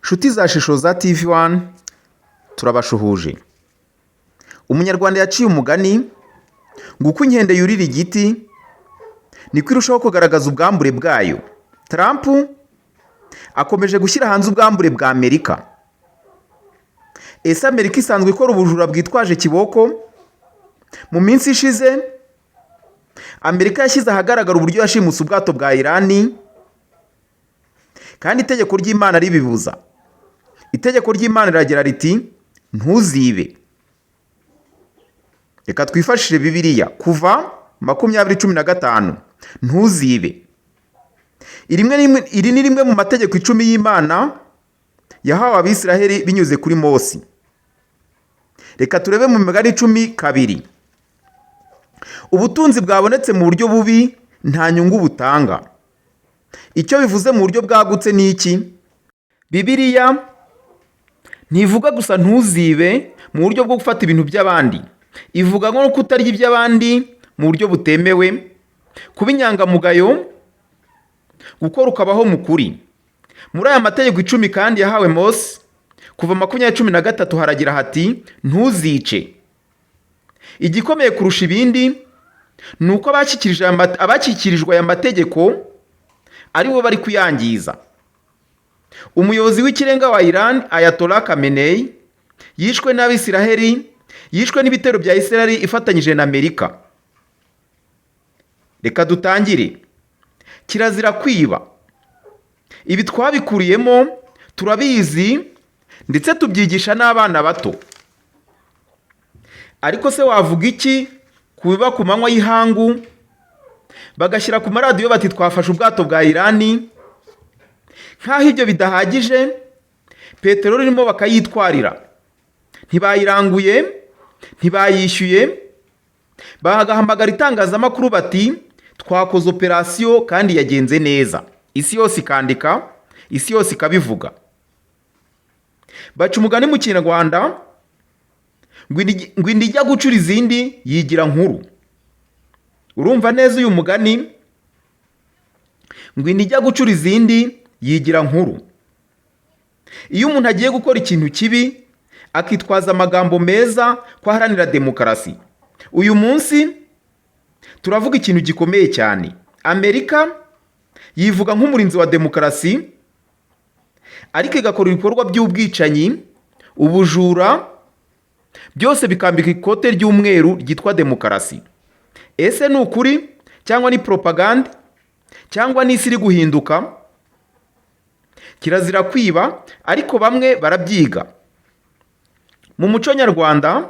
Nshuti za Shishoza TV One, turabashuhuje. Umunyarwanda yaciye umugani ngo uko inkende yurira igiti niko irushaho kugaragaza ubwambure bwayo. Trump akomeje gushyira hanze ubwambure bwa Amerika. Ese Amerika isanzwe ikora ubujura bwitwaje kiboko? Mu minsi ishize Amerika yashyize ahagaragara uburyo yashimuse ubwato bwa Irani, kandi itegeko ry'Imana ribibuza. Itegeko ry'Imana riragira riti: "Ntuzibe." Reka twifashishe Bibiliya, Kuva 20:15: "Ntuzibe." Iri ni rimwe mu mategeko 10 y'Imana yahawe Abisiraheli binyuze kuri Mose. Reka turebe mu Migani 10:2: "Ubutunzi bwabonetse mu buryo bubi nta nyungu butanga." Icyo bivuze mu buryo bwagutse ni iki? Bibiliya ntivuga gusa "ntuzibe" mu buryo bwo gufata ibintu by'abandi, ivuga nko kutarya iby'abandi mu buryo butemewe, kuba inyangamugayo, gukora ukabaho mu kuri. Muri aya mategeko 10 kandi yahawe Mose, Kuva 20:13, haragira hati: "Ntuzice." Igikomeye kurusha ibindi ni uko abashyikirijwe aya mategeko ari bo bari kuyangiza. Umuyobozi w'ikirenga wa Iran, Ayatollah Khamenei, yishwe n'Abisiraheli, yishwe n'ibitero bya Isiraheli ifatanyije na Amerika. Reka dutangire. Kirazira kwiba. Ibi twabikuriyemo, turabizi, ndetse tubyigisha n'abana bato. Ariko se wavuga iki ku biba ku manywa y'ihangu, bagashyira ku maradiyo bati: "Twafashe ubwato bwa Irani"? Nk'aho ibyo bidahagije, peteroli irimo bakayitwarira, ntibayiranguye, ntibayishyuye, bagahamagara itangazamakuru bati: "Twakoze operasiyo kandi yagenze neza." Isi yose ikandika, isi yose ikabivuga. Baca umugani mu Kinyarwanda ngo inda ijya gucura izindi yigira nkuru. Urumva neza uyu mugani, ngo inda ijya gucura izindi yigira nkuru. Iyo umuntu agiye gukora ikintu kibi, akitwaza amagambo meza ko aharanira demokarasi. Uyu munsi turavuga ikintu gikomeye cyane. Amerika yivuga nk'umurinzi wa demokarasi, ariko igakora ibikorwa by'ubwicanyi, ubujura, byose bikambika ikote ry'umweru ryitwa demokarasi. Ese ni ukuri, cyangwa ni propaganda, cyangwa n'isi iri guhinduka? Kirazira kwiba, ariko bamwe barabyiga. Mu muco nyarwanda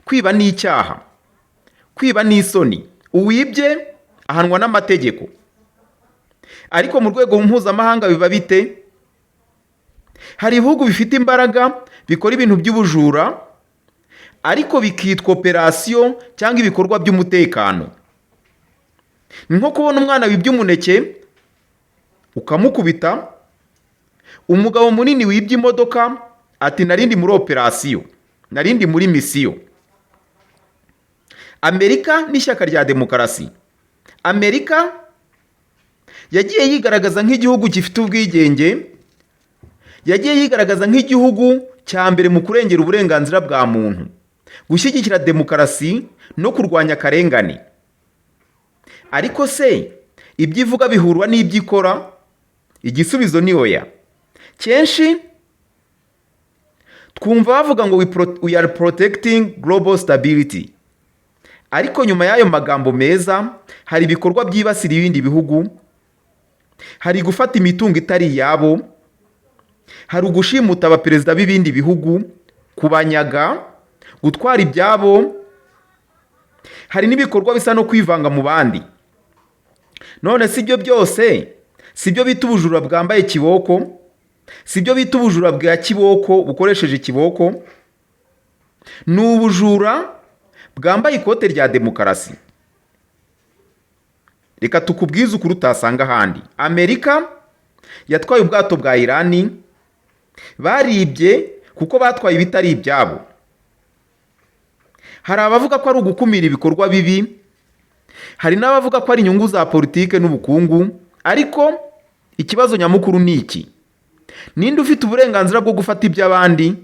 kwiba ni icyaha, kwiba ni isoni, uwibye ahanwa n'amategeko. Ariko mu rwego mpuzamahanga biba bite? Hari ibihugu bifite imbaraga bikora ibintu by'ubujura, ariko bikitwa operasiyo cyangwa ibikorwa by'umutekano. Ni nko kubona umwana wibye umuneke ukamukubita, umugabo munini wibye imodoka ati: "Narindi muri operasiyo, narindi muri misiyo." Amerika n'ishyaka rya demokarasi. Amerika yagiye yigaragaza nk'igihugu gifite ubwigenge, yagiye yigaragaza nk'igihugu cya mbere mu kurengera uburenganzira bwa muntu, gushyigikira demokarasi no kurwanya akarengane. Ariko se ibyo ivuga bihurwa n'ibyo ikora? Igisubizo ni oya. Kenshi twumva bavuga ngo "We are protecting global stability", ariko nyuma y'ayo magambo meza hari ibikorwa byibasira ibindi bihugu, hari gufata imitungo itari iyabo, hari ugushimuta abaperezida b'ibindi bihugu, kubanyaga, gutwara ibyabo, hari n'ibikorwa bisa no kwivanga mu bandi. None si ibyo byose, si byo bita ubujura bwambaye kiboko? Si byo bita ubujura bwa kiboko bukoresheje kiboko? Ni ubujura bwambaye ikote rya demokarasi. Reka tukubwize ukuri utasanga ahandi. Amerika yatwaye ubwato bwa Irani, baribye kuko batwaye ibitari ibyabo. Hari abavuga ko ari ugukumira ibikorwa bibi, hari n'abavuga ko ari inyungu za politike n'ubukungu, ariko ikibazo nyamukuru ni iki: Ninde ufite uburenganzira bwo gufata iby'abandi?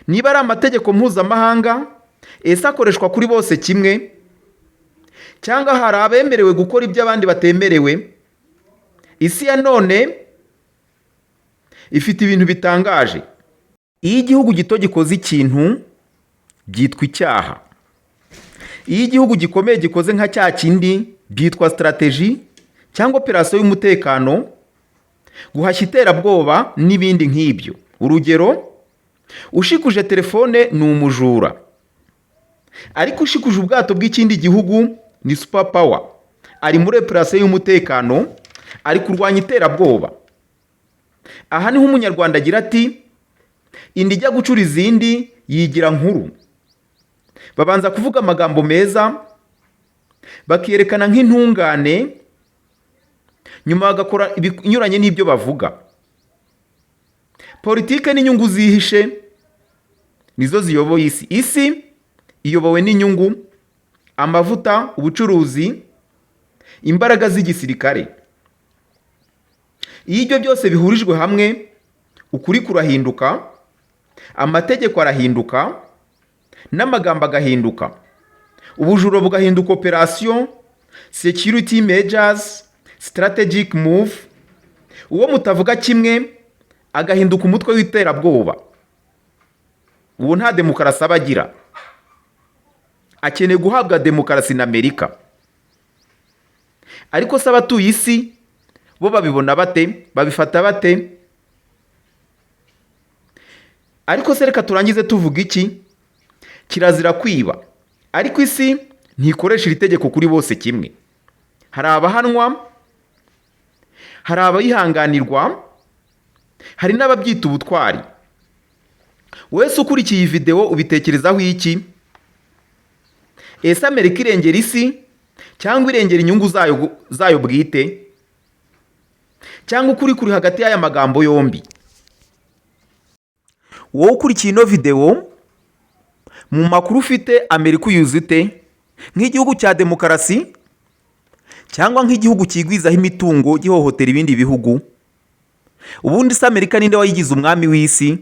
Niba ari amategeko mpuzamahanga, ese akoreshwa kuri bose kimwe, cyangwa hari abemerewe gukora ibyo abandi batemerewe? Isi ya none ifite ibintu bitangaje. Iyo igihugu gito gikoze ikintu, byitwa icyaha. Iyo igihugu gikomeye gikoze nka cya kindi, byitwa strategy cyangwa operasiyo y'umutekano, guhashya iterabwoba n'ibindi nk'ibyo. Urugero, ushikuje telefone ni umujura, ariko ushikuje ubwato bw'ikindi gihugu ni super power, ari muri operasiyo y'umutekano, ari kurwanya iterabwoba. Aha niho Umunyarwanda agira ati: "Inda ijya gucura izindi yigira nkuru." Babanza kuvuga amagambo meza, bakerekana nk'intungane, nyuma bagakora ibinyuranye n'ibyo bavuga. Politike n'inyungu zihishe nizo ziyoboye isi. Isi iyobowe n'inyungu, amavuta, ubucuruzi, imbaraga z'igisirikare. Iyo ibyo byose bihurijwe hamwe, ukuri kurahinduka, amategeko arahinduka, n'amagambo agahinduka. Ubujura bugahinduka operasiyo, security measures, strategic move. Uwo mutavuga kimwe agahinduka umutwe w'iterabwoba. Uwo nta demokarasi aba agira, akeneye guhabwa demokarasi na Amerika. Ariko se abatuye isi bo babibona bate? Babifata bate? Ariko se reka turangize tuvuga iki? Kirazira kwiba, ariko isi ntikoresha iri tegeko kuri bose kimwe. Hari abahanwa, hari abayihanganirwa, hari n'ababyita ubutwari. Wese ukurikiye iyi videwo, ubitekerezaho iki? Ese Amerika irengera isi cyangwa irengera inyungu zayo bwite, cyangwa ukuri kuri hagati y'aya magambo yombi? Wowe ukurikiye ino videwo, mu makuru ufite, Amerika uyuzi ute? Nk'igihugu cya demokarasi cyangwa nk'igihugu cyigwizaho imitungo, gihohotera ibindi bihugu? Ubundi se Amerika ninde wayigize umwami w'isi?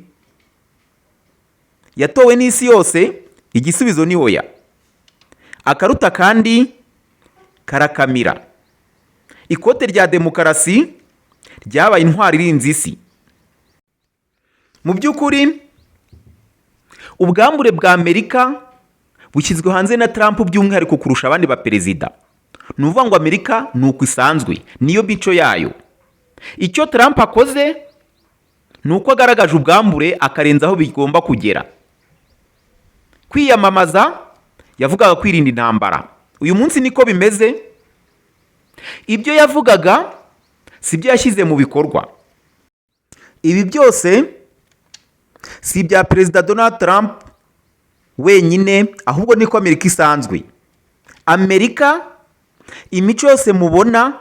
Yatowe n'isi yose? Igisubizo ni oya. Akaruta kandi karakamira. Ikote rya demokarasi ryabaye intwari irinze isi. Mu by'ukuri, ubwambure bwa Amerika bushyizwe hanze na Trump by'umwihariko kurusha abandi baperezida. Ni ukuvuga ngo Amerika ni uko isanzwe, niyo mico yayo. Icyo Trump akoze ni uko agaragaje ubwambure, akarenza aho bigomba kugera. Kwiyamamaza yavugaga kwirinda intambara, uyu munsi niko bimeze. Ibyo yavugaga si byo yashyize mu bikorwa. Ibi byose si ibya Perezida Donald Trump wenyine, ahubwo niko Amerika isanzwe. Amerika imico yose mubona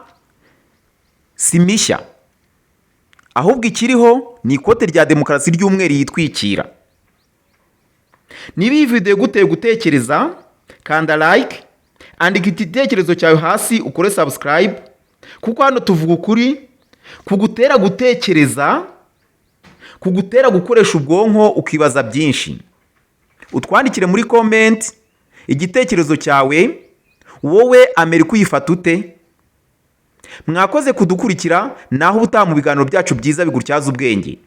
si mishya, ahubwo ikiriho ni ikote rya demokarasi ry'umweru yitwikira. Niba iyi videwo iguteye gutekereza, kanda like, andika igitekerezo cyawe hasi, ukore subscribe, kuko hano tuvuga ukuri kugutera gutekereza, kugutera gukoresha ubwonko ukibaza byinshi. Utwandikire muri comment igitekerezo cyawe. Wowe Amerika uyifata ute? Mwakoze kudukurikira, naho ubutaha mu biganiro byacu byiza bigutyaza ubwenge.